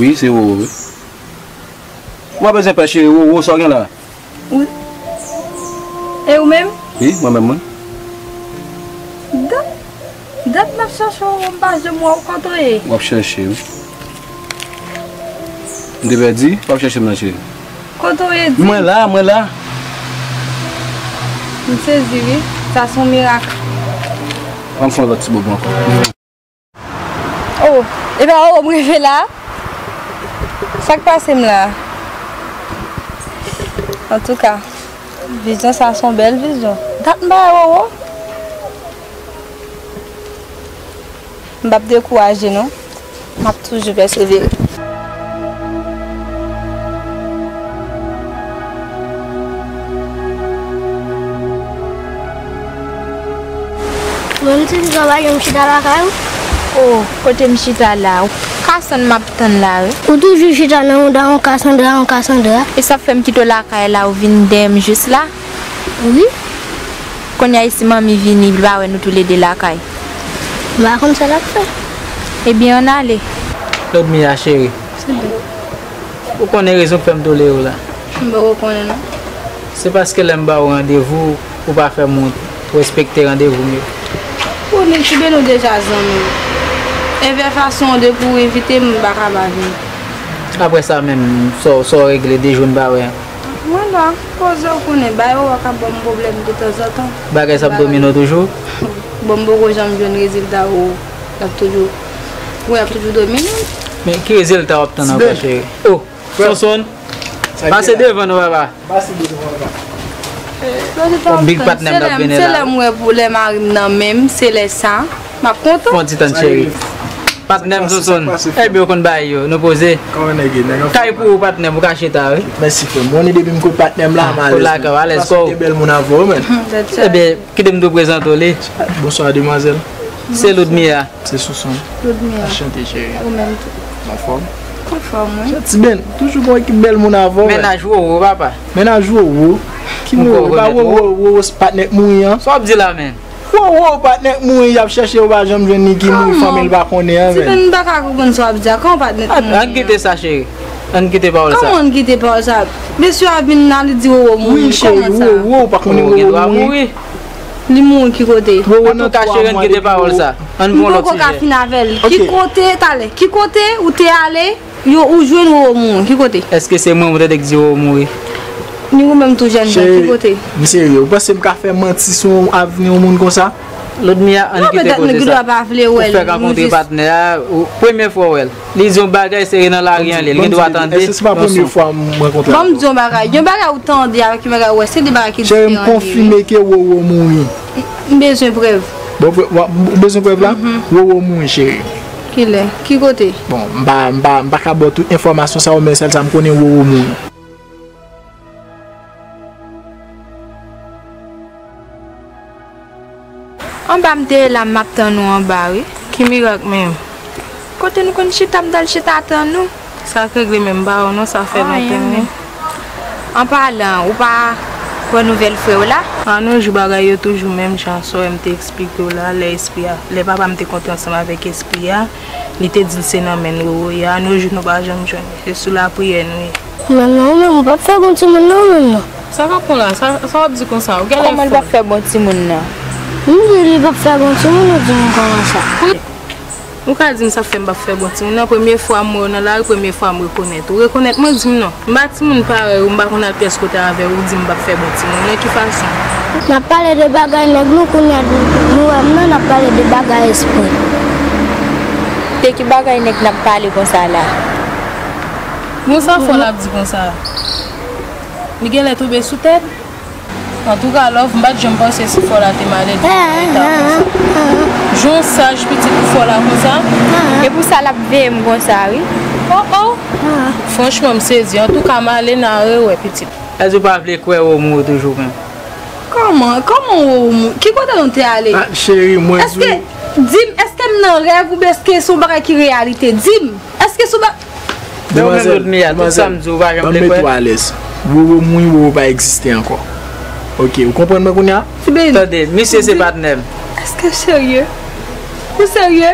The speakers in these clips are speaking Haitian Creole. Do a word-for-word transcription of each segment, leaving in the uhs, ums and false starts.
Wi, se Roro, wi. Ou pa bezwen pè, cheri, Roro, sa w gen la? Wi. E ou menm? Wi, mwen menm, mwen. Dat, dat m ap chèche w, m pa janm wè w, kote w ye? W ap chèche, wi. M te pèdi, w ap chèche m nan, cheri. Kote w ye, di? Mwen la, mwen la. M sezi, wi. Sa se yon mirak. Ann fè yon lòt ti bobo ankò. Oh, e pa ou m rive la? Sa k pase m la? Antouka, vizyon sa se yon bèl vizyon. Dat m pa wè Roro. M p ap dekouraje non. M ap toujou pèsevere. Menm si m travay, m chita lakay ou. Oh, kote m chita la? Ou Kasann m ap tann la, wi. Ou toujou chita nan yon dawon Kasandra, yon Kasandra. E sa fè m kite w lakay la, ou vin dèyè m jis la? Wi. Kounye a, e si manmi vini, li pa wè nou toulede lakay? M pa konn sa l ap fè. Ebyen, ann ale. Lòt Mia, cheri. Se byen. Ou konnen rezon k fè m tolere w la? M poko konnen, non. Se paske lè m ba w randevou, ou pa fè m wont, ou respekte randevou m yo. Ou konnen, Tibeno, nou deja zanmi. Envè fason de pou evite m, m pa ka pa vin. Apre sa menm, sa w, sa w regle de jou n pa wè a? Mwen la, poze w konnen, bay ou ka ban m pwoblèm detanzantan. Bagay sa ap domine w toujou? Bon, m poko janm jwenn rezilta ou, l ap toujou, bon, l ap toujou domine m. Men ki rezilta w ap tann ankò, cheri? Oh, Sonson, pase devan nou, papa. Pase devan papa. Big patnè m t ap vini la. Se lè m wè pou lè mari m nan men m, se lè sa m ap kontan. Fè yon ti tann, cheri. Patnè m Sonson. Ebyen, ou konn bagay yo, nou poze. Kay pou ou, patnè m, ou ka chita, wi. Mèsi, frè m. Ou konnen depi m kote patnè m la, m alèz. Ou lakay, alèz, kò. Paske te bèl moun avè w, men. Ebyen, kite m tou prezante w li. Bonswa, demwazèl. Se Ludmilla. Se Sonson. Ludmilla. Anchante, cheri. Ou menm tou. Anfòm? Anfòm, wi. Ti Ben, toujou gon ekip bèl moun avè w, men. Mennaj Roro, papa. Mennaj Roro? Ki Roro? Pa Roro, Roro, Roro, patnè k mouri an? Sa w ap di la, men? Roro, patnè k mouri, y ap chèche, yo pa janm jwenn li, ki mouri, fanmi l pa konnen an, men. Ti Ben, m pa ka konprann sa w ap di a. Kòman patnè k mouri an? Ann kite sa, cheri. Ann kite pawòl sa. Kòman ann kite pawòl sa? Mesye a vin la, li di Roro mouri. Wi, cheri, Roro, ou pa konnen Roro mouri? Li mouri ki kote? Antouka, cheri, ann kite pawòl sa. Ann pran lòt sijè. M poko ka fin avè l. Ki kote, talè? Ki kote ou te ale, yo, ou jwenn Roro mouri? Ki kote? Èske se mwen ou tande k di Roro mouri? Ni ou menm tou, jènjan, ki kote? Cheri, m serye. Ou panse m ka fè manti sou avni yon moun konsa? Ludmilla, ann kite koze sa. Ou fèk rankontre patnè a, ou, premye fwa w wè l. Li di yon bagay, se nan lari an li ye, li gen dwa tande. Èske se pa premye fwa m rankontre avè w? Ban m di yon bagay. Yon bagay ou tande avèk yon bagay ou wè, se de bagay ki diferan li ye. Cheri, m konfime ke Roro mouri. M bezwen prèv. Bon, ou bezwen prèv la? Roro mouri, cheri. Kilè? Ki kote? Bon, m pa, m pa, m pa ka ba w tout enfòmasyon sa yo, men sèl sa m konnen, Roro mouri. Anba m te ye la, m ap tann ou anba, wi. Ki mirak menm? Kote nou konn chita, m t al chita tann ou. Sa k regle menm, m pa wè w non, sa fè lontan, wi. An palan, ou pa pran nouvèl frè w la? A, nou jou bagay yo toujou menm jan, sa w wè m te eksplike w la, lè espri a, lè papa m te kontre ansanm avèk espri a, li te di l se nan men n Roro ye, a nou jou nou pa janm jwenn li. Se sou lapriyè nou ye. Manman, ou menm, ou p ap fè bon timoun nan, ou menm, non. Sa k ap pran la? Sa, sa w ap di konsa? Ou genlè fò. Kòman l p ap fè bon timoun nan? M di li p ap fè bon timoun, ou di m kòman sa? Ou ka di m sa k fè m p ap fè bon timoun nan? Premye fwa m wè w nan lari, premye fwa m rekonèt ou. Rekonèt mwen, di m non. M pa timoun parèy ou, m pa konn al pyès kote avè w, ou di m p ap fè bon timoun. Nan ki fason? N ap pale de bagay nèg nou, kounye a nou wè m nan, n ap pale de bagay espri. De ki bagay nèg n ap pale konsa la? Bon, sa fò l ap di konsa? Li genlè tonbe sou tèt? Antouka, Love, m pa t janm panse si fò la te malelve nan eta konsa. Jan w saj pitit pou fò la konsa. E pou sa l ap veye m konsa, wi. Oh, oh! Franchman, m sezi. Antouka, m ale nan arè wè pitit. Èske ou pa vle kwè Roro mouri toujou menm? Kòman? Kòman Roro mouri? Ki kote nou te ale? Ah, cheri, mwen di w. Èske, di m, èske m nan rèv oubyen èske se yon bagay ki reyalite? Di m, èske se yon ba- Men ou menm, Ludmilla, tout sa m di w, ou pa janm vle kwè? Banm met ou alèz. Roro mouri, Roro pa egziste ankò. Ok, ou konprann mwen kounye a? Tibeni. Tande, misye se patnè m. Èske w serye? Ou serye?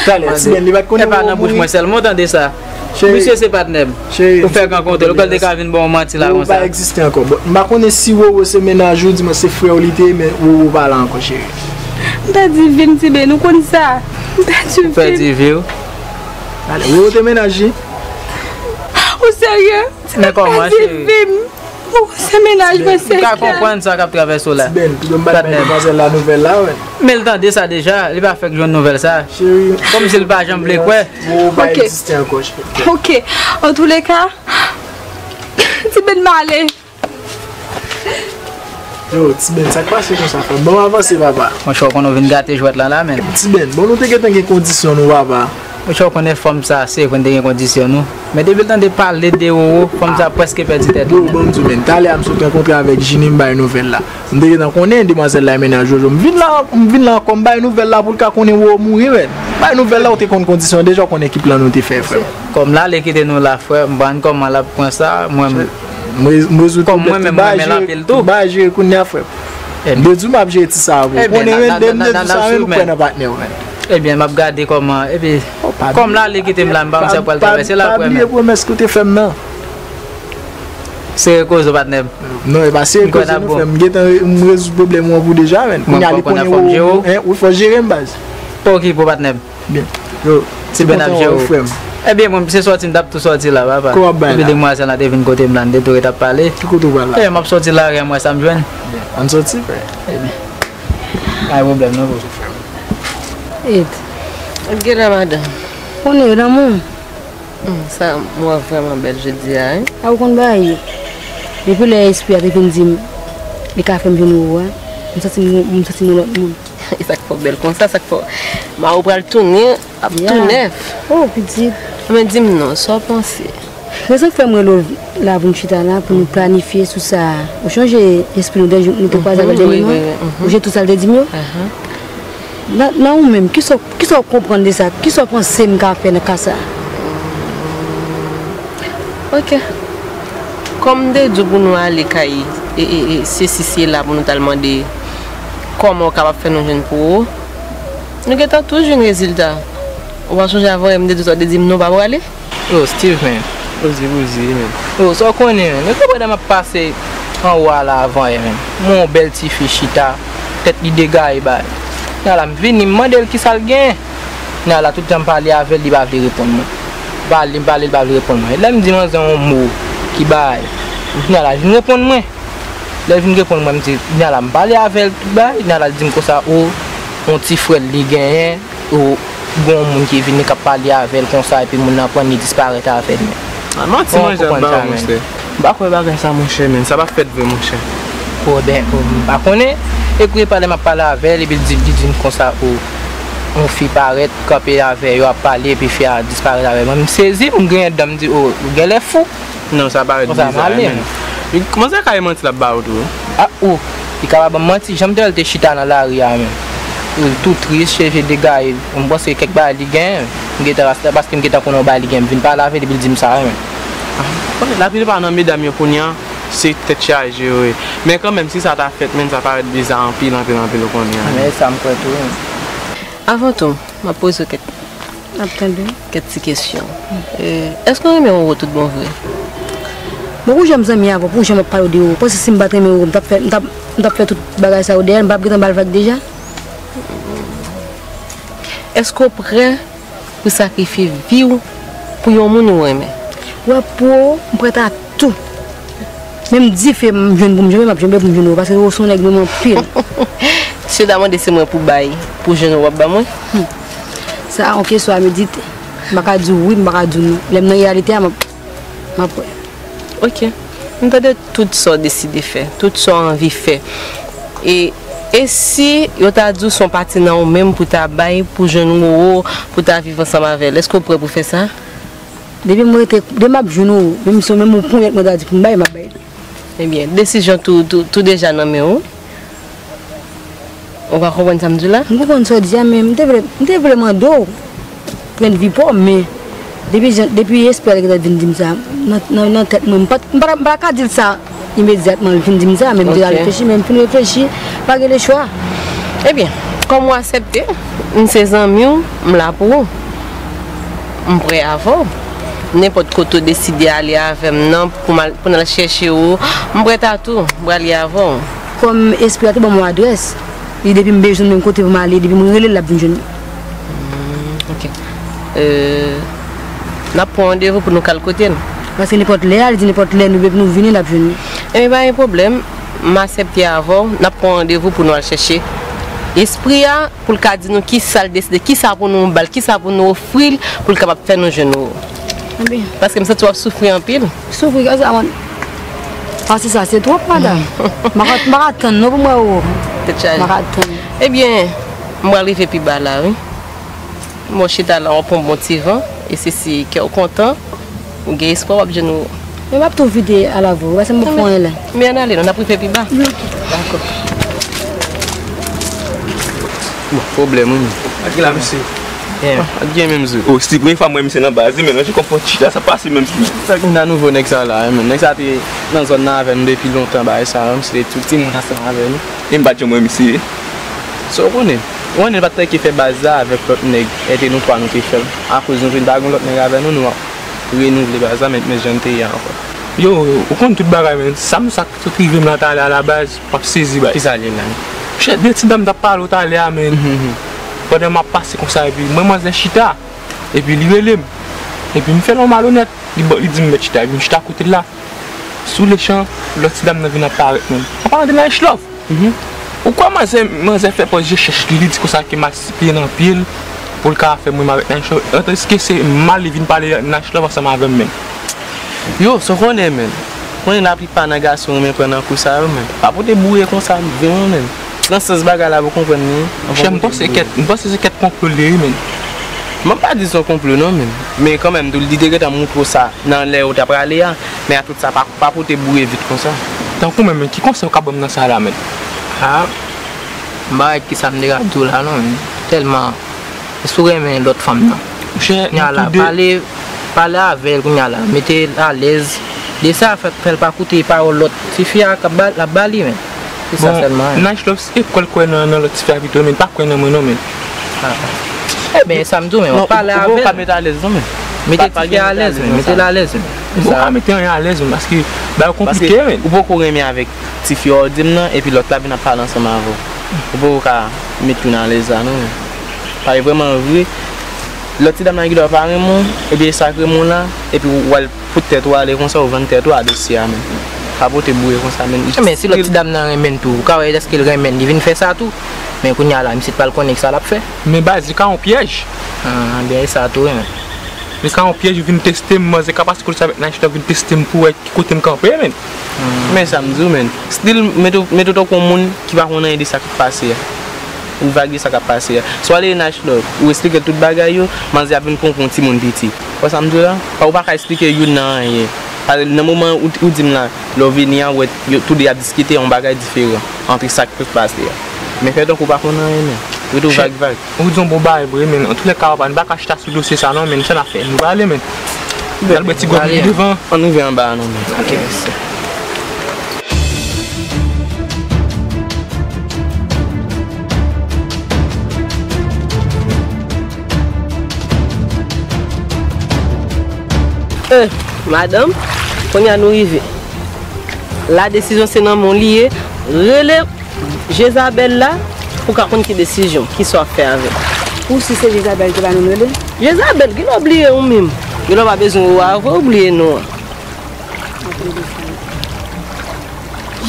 Talè, Ti Bèn, li pa t konnen Wowo mouri. Epa nan bouch mwen sèlman w tande sa. Cheri, misye se patnè m. Cheri, ou fèk rankontre l, ou kwè l te ka vin ba w manti la konsa? Wowo pa egziste ankò. Bon, m pa konnen si Wowo se mennaj ou, di mwen se frè w li te ye, men Wowo pa la ankò, cheri. M ta di vi m, Ti Bèn, ou konn sa. M ta di vi m. Ou pèdi vi w. Talè, Wowo te mennaj li. Ou serye? Men kòman, cheri? Ou se mennaj mwen, se klè. M ka konprann sa k ap travèse w la. Ti Bèn, pito m pa t bay demwazèl la nouvèl la, wè. Men l tande sa deja, li pa fèk jwenn nouvèl sa. Cheri, kòmsi l pa janm vle kwè. Wowo pa egziste ankò, cheri. Ok. Antouleka, Ti Bèn m ale. Yo, Ti Bèn, sa k pase konsa, frè m? Bon, avanse, papa. Monchè, w konnen w vin gate jwèt lan la, menn. Ti Bèn, bon, nou te gentan gen kondisyon nou, papa. Monchè, w konnen fanm sa, se vre n te gen kondisyon nou. Men depi l tande pale de Wowo, fanm sa prèske pèdi tèt li. Bon, bon, m di w, menn, talè a m sot rankontre avèk Jini, m bay nouvèl la. M te gentan konnen demwazèl la e mennaj Jojo. M vin la, m vin la ankò, m bay nouvèl la pou l ka konnen Wowo mouri, menn. Bay nouvèl la, ou te konn kondisyon deja, w konnen ki plan nou te fè, frè m. Kòm l ale kite nou la, frè m, m pa konn kòman l ap pran sa, mwen, m, m rezoud pwoblèm, tout bagay jere, tout bagay jere kounye a, frè m. M te di w m ap jere ti sa pou ou. Konnen, menn, de m te di w sa, menn, ou kwè nan patnè w, menn. Ebyen, m ap gade kòman, epi, kòm l ale kite m la, m pa konn sa k pral travèse l apre, menn. Pa bliye pwomès ke w te fè m nan. Sere koze w, patnè m. Non, e pa sere koze nou, frè m. M gentan re-, m rezoud pwoblèm ou an pou deja, menn. Kounye a li konnen ou, ou, en, ou fò jere m, baz. Okipe w, patnè m. Byen. Yo, Ti Bèn ap jere w, frè m. Ebyen, mwen, se sòti m t ap tou sòti la, papa. Kò w ap bay la? Epi demwazèl la te vin kote m la, n te tou ret ap pale. Ki kote w pral la? E, m ap sòti lari a, m wè sa m jwenn. Byen. Ann sòti, frè. Ebyen. Pa gen pwoblèm, non, bro. Ed. Ed, gen la, madanm. Konnen yo nan moun. Hmm, sa, mwen vrèman bèl jodi a, wi. A ou konn bagay yo. Depi lè espri a te vin di m, li ka fè m vin ou a, m santi m, m santi m yon lòt moun. E sa k fè w bèl konsa, sa k fè w. Ma ou pral tounen, ap tou nèf. Oh, pitit. Men di m non, sa w panse? Rezon k fè m rele w la pou n chita la, pou nou planifye sou sa. Ou chonje espri nou dènye jou nou te kwaze avèk dènye moun? Ou jwenn tout sa l te di m yo? Nan, nan ou menm, kisa w, kisa w konprann de sa? Kisa w panse m ka fè nan ka sa a? Ok. Kòm m te di w pou nou ale kay e, e, e, sesi sela pou nou t al mande kòman w kapab fè nou jwenn pou ou, nou gentan tou jwenn rezilta. Ou pa sonje avan yè m te di w sa, w te di m non, w pa prale? Yo, Steve, menn. Ozi, ozi, menn. Yo, sa w konnen, menn. Yo, konprann m ap pase anwo a la avan yè, menn. M wè yon bèl tifi chita, tèt li degaye bay. Kounye a la, m vini, m mande l kisa l genyen. Kounye a la, tout jan m pale avè l, li pa vle reponn mwen. M pale, m pale, li pa vle reponn mwen. E lè m di manzè yon mo ki bay, kounye a la, li vin reponn mwen. Lè l vin reponn mwen, m di, kounye a la, m pale avè l, tout bagay, kounye a la, l di m konsa, o, yon ti frè l li genyen, o, gen yon moun ki vini k ap pale avè l konsa, epi moun nan pran li disparèt avè l, men. A, manti manje ap ba ou, monchè. M pa kwè bagay sa, monchè, men. Sa p ap fèt vre, monchè. O, ben, o, m pa konnen. Epi, pale, m ap pale avè l, epi l di, li di m konsa, o, yon fi parèt, kanpe avè yo, ap pale, epi fi a disparèt avè l. Mwen, m sezi, m griyen dan, m di, o, ou genlè fou. Non, sa parèt bizar, men. Manzè ka gen manti l ap ba ou tou. A, ou, li ka pa ban m manti, jan m te wè l te chita nan lari a, men. Li tou tris, cheve degaye, m panse kèk bagay li genyen. M gentan rasta, paske m gentan konnen yon bagay li genyen, m vin pale avè l, epi l di m sa, men. A, laplipa nan medam yo kounye a, se tèt chaje yo ye. Men kanmenm, si sa ta fèt, men, sa parèt bizar anpil, anpil, anpil, ou konnen. Men sa m kwè tou, wi. Avan tou, m ap poze w kèk Ap tande. Kèk ti kesyon. E, èske w renmen Roro tout bon vre? Bon, pou jan m zanmi avè w, pou jan m ap pale w de Roro, ou panse si m pa t renmen Roro, m t ap fè, m t ap, m t ap fè tout bagay sa yo dèyè l, m p ap gentan ba l vag deja? Èske w prè pou sakrifye vi w pou yon moun ou renmen? Wè, pou Roro, m prèt a tou. Menm dife m jwenn pou m janbe, m ap janbe pou m jwenn Roro, paske Roro se yon nèg m renmen anpil. Si yo ta mande se mwen pou bay, pou jwenn Roro, w ap ban mwen? Hmm. Sa a yon kesyon a medite. M pa ka di w wi, m pa ka di w non. Lè m nan reyalite a, m ap, m ap wè. Ok. M tande tout sa w deside fè, tout sa w anvi fè. E, e si yo ta di w se yon pati nan ou menm pou ta bay, pou jwenn Roro, pou ta viv ansanm avè l, èske w prè pou fè sa? Depi m rete, depi m ap jwenn ou, menm si w, menm yon ponyèt mwen ta di pou m bay, m ap bay li. Ebyen, desizyon tou, tou, tou deja nan men ou. Ou pa konprann sa m di w la? M konprann sa w di a, men m te vle, m te vle mande w pwennvi pa w, men depi jan, depi espri a te gentan vin di m sa, nan, nan, nan tèt mwen, m pa t, m pa, m pa ka di l sa imedyatman, l fin di m sa, men m te ka reflechi, men m fin reflechi, m pa gen lechwa. Ebyen, Kòm ou aksepte, m se zanmi w, m la pou ou. M prè avè w. Nenpòt kote w deside ale avè m nan pou m al, pou n al chèche w, m prèt a tou, m prale avè w. Kòm espri a te ban m yon adrès, li depi m bezwen l menm kote pou m ale, depi m rele l, l ap vin jwenn mwen. Hmm, ok. Euh, n ap pran randevou pou nou ka al kote l. Paske nenpòt lè a, li di nenpòt lè nou, depi nou vini, l ap jwenn nou. Ebyen, pa gen pwoblèm. M aksepte avè w, n ap pran randevou pou nou al chèche espri a, pou l ka di nou kisa l deside, kisa pou nou ba l, kisa pou nou ofri l, pou l kapab fè nou jwenn ou. Ebyen. Paske m santi w ap soufri anpil. Soufri, kòman? Pase sa, se twòp, madanm. M pa ka, m pa ka tann non pou m wè ou. Tèt chaje. M pa ka tann. Ebyen, m pral rive pi ba la, wi. Bon, chita la, w ap pran bon ti van, e se si kè w kontan, ou gen espwa w ap jwenn ou. Men m ap tou vide al avè w, paske m poko fè anyen la. Men ann ale non, n ap rive pi ba. Dakò. Bon, pwoblèm, wi. Ak ki la, mesye? Byen. Ah, ak gen menm zo. Oh, se premye fwa m wè misye nan baz, men nan je konprann chita, sa pase menm sou. Sa ki nan nouvo nèg sa la, men nèg sa te nan zòn nan avè nou depi lontan, bagay sa, misye te tou timoun ansanm avè nou. E m pa t janm wè misye. Sa w konnen? Ou konnen l pa t tanke fè baz la avèk lòt nèg, e te nou twa nou te fè l. Akoz nou vin pa gen lòt nèg avè nou, nou ap renouvle baz la, men, men jan l te ye a ankò. Yo, ou konn tout bagay, men. Sa m, sa k sot rive m la talè a la baz, w ap sezi, baz. Kisa l ye menm? Monchè, de ti dam t ap pale w talè a, men. Mhm, mhm. Pandan m ap pase konsa, epi m wè manzè chita, epi li rele m. Epi m fè l yon malonèt, li ba, li di m mèt chita, epi m chita kote l la. Sou lechan, lòt ti dam nan vin ap parèt menm. An palan de Nice Love. Mhm. Ou kwè manzè, manzè fè pòz je chèch li, li di konsa ke m al sipliye nan pye l pou l ka fè m renmen avèk Nice Love. Tandiske se mal li vin pale Nice Love ansanm avè m menm. Yo, sa w konnen, menm. Konnen laplipa nan gason renmen pran nan kou sa yo, menm. Pa pote boure konsa, vin, menm. Pran sans bagay la pou konprann li. Monchè, m panse kèt, m panse se kèt konplo l ye, wi, menm. Mwen pa di se yon konplo, non, menm. Men kanmenm, tou, li te gentan montre w sa nan lè yo t ap prale a. Men a tout sa, pa, pa pote boure vit konsa. Tankou mwen menm, ki konsèy ou ka ban m nan sa la, menm? Ah, m pa wè kisa m te ka di w la, non, menm. Tèlman, si w renmen lòt fanm nan. Monchè, kounya nou la, tou de pale, pale avè l kounya la, mete l alèz. De sa, fè, fè l pa koute pawòl lòt tifi a k ap ba, l ap ba li, menm. Se sa sèlman, hein. Nice Love, se kwè l kwè nan, nan lòt tifi a pito, men l pa kwè nan mwen non, men. Ah. Ebyen, sa m di w, men, w ap pale avè l. Non, ou, ou poko ka mete alèz non, men. Mete tifi a alèz, men. Mete l alèz, men. Ou poko ka mete anyen alèz, men, paske bagay yo konplike, men. Ou poko renmen avèk tifi a w di m nan, epi lòt la vin ap pale ansanm avè w. Ou poko ka met youn alèz la non, men. Pale vrèman vre. Lòt ti dam nan gen dwa pa renmen w, epi e sa k renmen w la, epi w al fout tèt ou ale konsa, ou vann tèt ou a dosye a, men. Pa pote boure konsa, men. Men si lòt ti dam nan renmen l tou, ou ka wè dèske l renmen l, li vin fè sa tou. Men kounya la, misye t pral konnen kisa l ap fè. Men baz, li ka yon pyèj. Ah, byen, e sa tou, wi, men. Li ka yon pyèj, ou vin teste m, manzè ka pase kou l sa avèk Nice Love, vin teste m pou wè ki kote m kanpe, men. Men sa m di w, men. Still, mete w, mete w tankou yon moun ki pa konn anyen de sa k ap pase a. Ou vag de sa k ap pase a. Si w ale Nice Love, ou esplike l tout bagay yo, manzè ap vin pran w pou yon timoun piti. Ou wè sa m di w la? Ou pa ka esplike youn nan anyen. Paske nan moman ou, ou di m la, lè w vini a, ou wè yo tou de ap diskite yon bagay diferan antre sa k sot pase a. Men fè tankou w pa konn anyen, men. Rete w vag vag. Ou di yon bon bagay vre, men. Antoulèka, papa, nou pa ka chita sou dosye sa non, men. Sa n ap fè? Nou prale, men. N al bwè ti gòj nou devan. Ann rive anba a non, men. Ok, mèsi. Eh, madanm, kounya nou rive. La desizyon se nan men w li ye. Rele Jezabèl la pou w ka konn ki desizyon, kisa w ap fè avè l. Ou si se Jezabèl ki ba nou rele? Jezabèl, genlè w bliye ou menm. Genlè w pa bezwen wè w avè w bliye non an.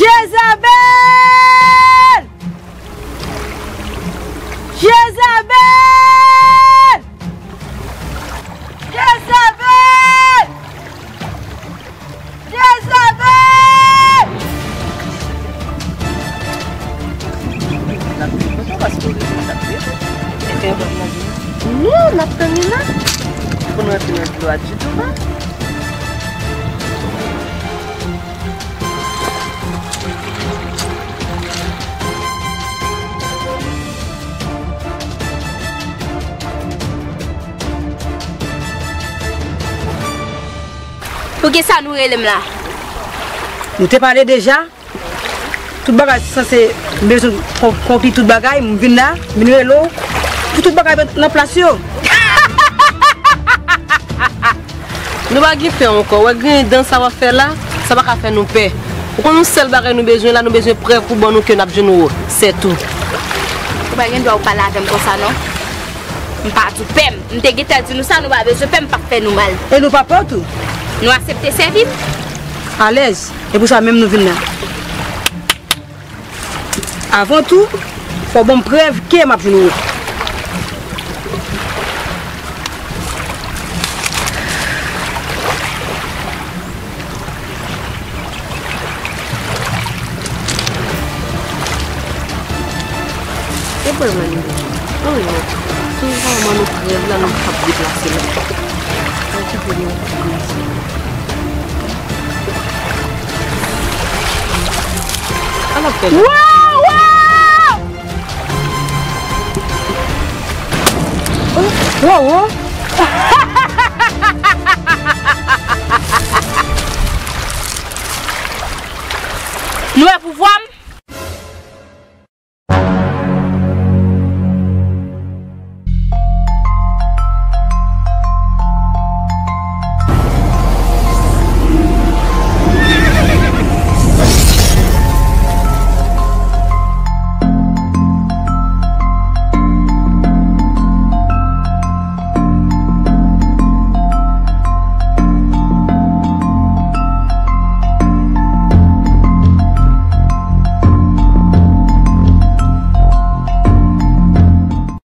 Jezabèl! Jezabèl! Jezabèl! Jezabèl! N ap vin kontan paske w rete, n ap vin. E fè yon lòt manje. Non, n ap tann li la. Pou nou rantre nan vil la ditou, non. Poukisa nou rele m la? Nou te pale deja. Tout bagay sanse bezwen kon-, konkli tout bagay, m vin la, m vin rele w pou tout bagay met nan plas yo. Nou pa gen pè ankò. Wè griyen dan sa w ap fè la, sa pa ka fè nou pè. Ou konn yon sèl bagay nou bezwen la, nou bezwen prèv pou ban nou ke n ap jwenn ou, sètou. Ou pa gen dwa w pale avè m konsa non. M pa di w pè m. M te gentan di nou sa, nou pa bezwen pè m, m p ap fè nou mal. E nou pa pè w tou? Nou aksepte sèvi m. Alèz. E pou sa menm nou vin la. Avan tou, fò w ban m prèv ke m ap jwenn ou. E pwen mwen li. Oh, yo. Tou sa w man nou prèv la, nou p ap deplase la. An ki pwen mwen. An ap fè la. Wow, wow! Wow, wow! Nou wè pouvwa m?